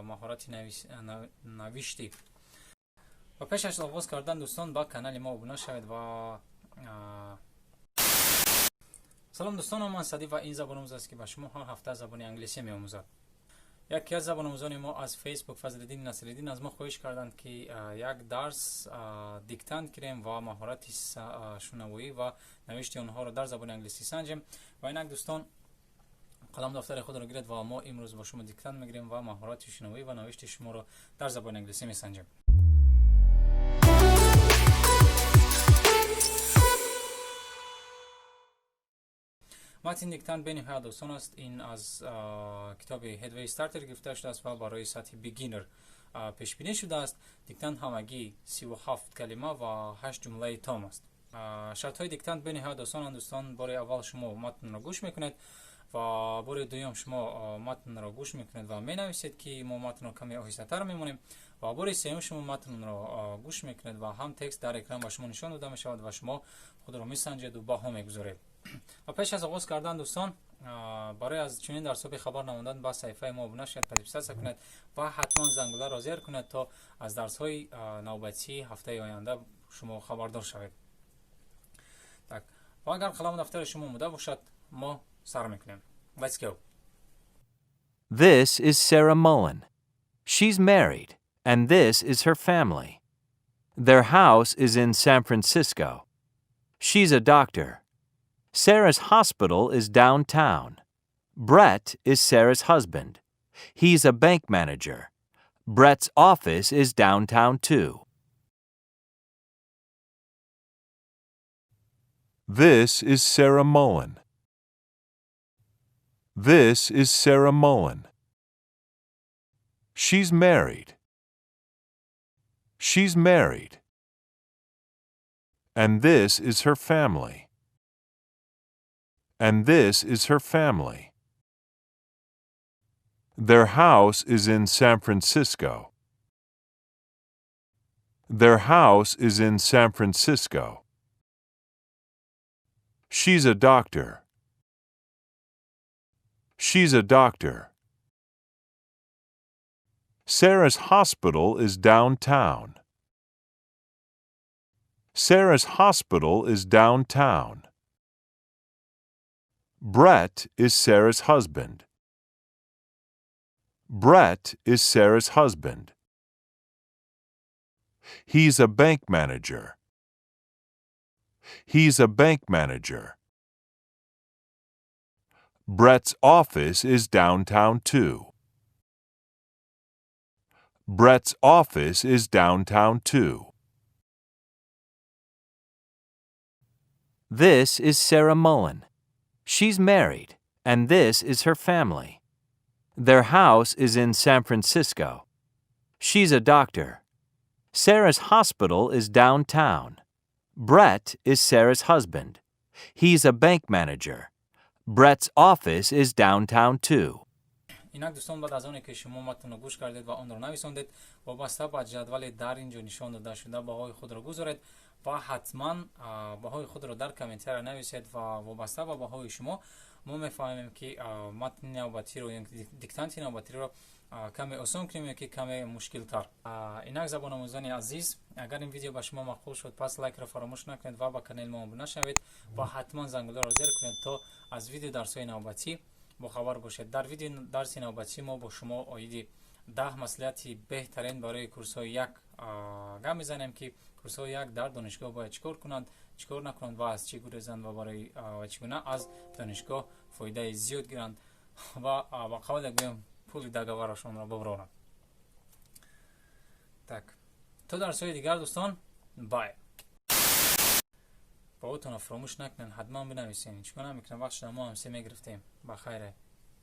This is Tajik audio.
Маҳорати навишти. Ва пеш аз оғоз кардан, дӯстон, ба канали мо обуна шавед. Ва салом, дӯстон, ман Садӣ ва ин Забономӯз аст, ки ба шумо ҳар ҳафта забони англисӣ меомӯзад. Яке аз забономӯзони мо аз Фейсбук, Фазлиддин Насриддин, аз мо хоҳиш карданд, ки як дарс диктант кунем ва маҳорати шунавоӣ ва навишти онҳоро дар забони англисӣ санҷем. Ва инак, дӯстон, қалам дафтари худро гиред ва мо имрӯз бо шумо диктант мегирем ва маҳорати шунавоӣ ва навишти шуморо дар забони англисӣ месанҷем. Матни диктант бениҳоят осон аст. Ин аз китоби Headway Starter гирифта шудааст ва барои сатҳи beginner пешбинӣ шудааст. Диктант ҳамагӣ 37 калима ва 8 ҷумлаи том аст. Шартҳои диктант бениҳоят осонанд, дӯстон. Бори аввал шумо матнро гӯш мекунед ва бори дуюм шумо матнро гӯш мекунед ва менависед, ки мо матнро каме оҳистатар мемонем, ва бори сеюм шумо матнро гӯш мекунед ва ҳам текст дар экран ба шумо нишон дода мешавад ва шумо худро месанҷеду баҳо мегузоред. Ва пеш аз оғоз кардан, дӯстон, барои аз чунин дарсҳо бехабар намондан ба саҳифаи мо обуна шавед, подписаться кунед ва ҳатман зангуларо зер кунед, то аз дарсҳои навбатии ҳафтаи оянда шумо хабардор шавед. Так, ва агар қаламу дафтари шумо омода бошад, мо сар мекунем. Let's go. This is Sarah Mullen. She's married, and this is her family. Their house is in San Francisco. She's a doctor. Sarah's hospital is downtown. Brett is Sarah's husband. He's a bank manager. Brett's office is downtown too. This is Sarah Mullen. This is Sarah Mullen. She's married. She's married. And this is her family. And this is her family. Their house is in San Francisco. Their house is in San Francisco. She's a doctor. She's a doctor. Sarah's hospital is downtown. Sarah's hospital is downtown. Brett is Sarah's husband. Brett is Sarah's husband. He's a bank manager. He's a bank manager. Brett's office is downtown too. Brett's office is downtown too. This is Sarah Mullen. She's married, and this is her family. Their house is in San Francisco. She's a doctor. Sarah's hospital is downtown. Brett is Sarah's husband. He's a bank manager. Brett's office is downtown too. Инак, дӯстон, баъд аз оне ки шумо матнро гӯш кардед ва онро нависондед, вобаста ба ҷадвале дар ин ҷо нишон дода шуда баҳои худро гузоред ва ҳатман баҳои худро дар комментария нависед. Ва вобаста ба баҳои шумо мо мефаҳмем, ки матни навбатиро, диктанти навбатиро каме осон кунем ё ки каме мушкилтар. Инак, забономӯзони азиз, агар ин видео ба шумо маъқул шуд, пас лайкро фаромӯш накунед ва ба канали мо обуна шавед ва ҳатман зангуларо зер кунед, то аз видео дарсҳои навбатӣ бохабар бошед. Дар видео дарси навбатӣ мо бо шумо оиди 10 маслиҳати беҳтарин барои курсҳои як гап мезанем, ки курсҳои як дар донишгоҳ бояд чӣ кор кунанд, чӣ кор накунанд ва аз чӣ гурезанд ва барои ва чӣ гуна аз донишгоҳ фоидаи зиёд гиранд ва ба қавле гӯем, пули договорашонро бибароранд. Так, то дарсҳои дигар, дӯстон, bye. Баҳотонро фаромӯш накунед, ҳатман бинависед. Чӣ кор намекунам, вақт шуда, мо ҳам се мегирифтем. Ба хайре.